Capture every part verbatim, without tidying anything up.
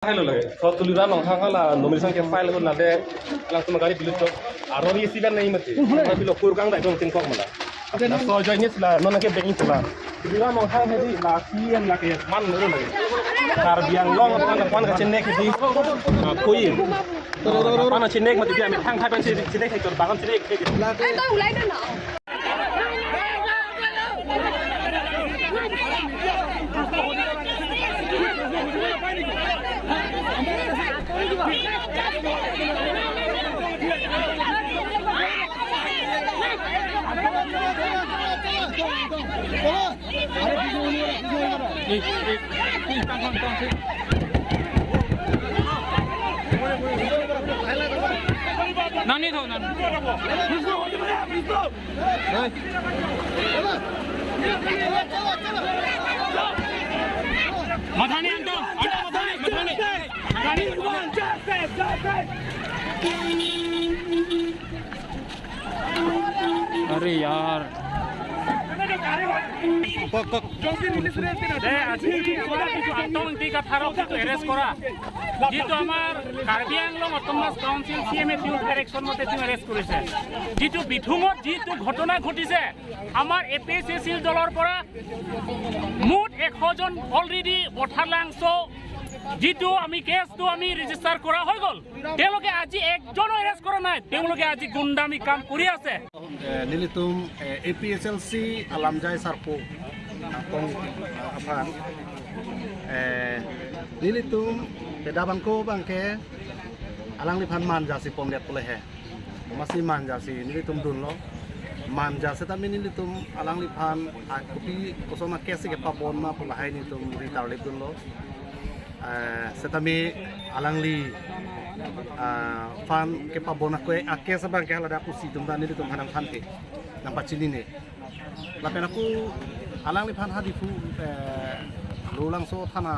Hello lagi. So Tuliram Ronghang hala nomination ke file ko nade langsung gari bilut chok. Aron isi kan nahi mati. Tapi lo kurgang dai dong tingkok mala. Na so join ni sila non ke banking sila. Tuliram Ronghang hedi la C M la ke man lo lagi. Karbi Anglong pan pan ka chenek hedi. Koi. Pan chenek mati dia mi thang thai pen chenek hai chor bagan chenek. Ai to ulai na. Nani tho, nani. Mathani anto, anto mathani, mathani. Mathani. Are yaar. Kok, kok. যে আজি আমাৰ কিছু আন্তঃগাঁথনি কাঠাৰক যিটো এৰেষ্ট কৰা, যিটো আমাৰ Karbi Anglong autonomous council C M এ টিউৰ ডাইৰেকশ্যন মতে তেওঁ এৰেষ্ট কৰিছে। যিটো বিথুঙত যিটো ঘটনা ঘটিছে, আমাৰ এ পি এইচ এ চিৰ দলৰ পৰা মুঠ এশ জন অলৰেডি পথাৰলাংচ' যিটো আমি কেছটো আমি ৰেজিষ্টাৰ কৰা হৈ গ'ল। তেওঁলোকে আজি একজনো এৰেষ্ট কৰা নাই, তেওঁলোকে আজি গুণ্ডামি কাম কৰি আছে। Eh, nelitum, eh, A P H L C alamjai sarpo, ah, pon, ah, aphan, eh, nelitum peda abangke alangliphan manja si pondet pule he. Amatsi manja si nelitum dunlo. Manja setame nelitum alangliphan, ah, kopi koson a-case si kepabon ma pu lahai nelitum ri tarlip dunlo. Eh, setame alangli, ah, phan kepabon ako a-case abangke haladak O C atum ta nelitum aphan nangthan ke, nangpachinine. Lapen ako alangliphan ha Diphu, eh, Lower Langso thana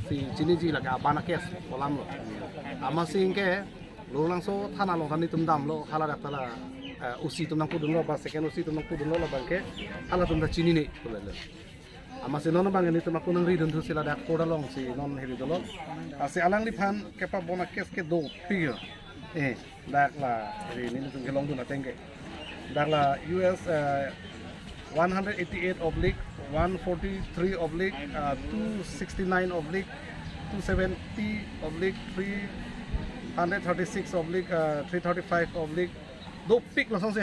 si chiniji lake abana case kolamlo. Amatsi ke Lower Langso thana along ta nelitum damlo, haladak ta la, eh, O C atum nangpudunlo, ba second O C atum nangpudunlo, labangke halatum ta chinine pulelo. Amatsi non abang nelitum ako nangridun thu si ladak court along si non hiri dolo. Lasi alangliphan kepabon a-case ke dopik yo. Eh, dak la hiri nelitum kelongdun ateng ke. Dak la U S, eh, one hundred eighty-eight oblique, one forty-three oblique, uh, two sixty-nine oblique, two seventy oblique, three hundred thirty-six oblique, uh, three thirty-five oblique. Dopik lasonsi.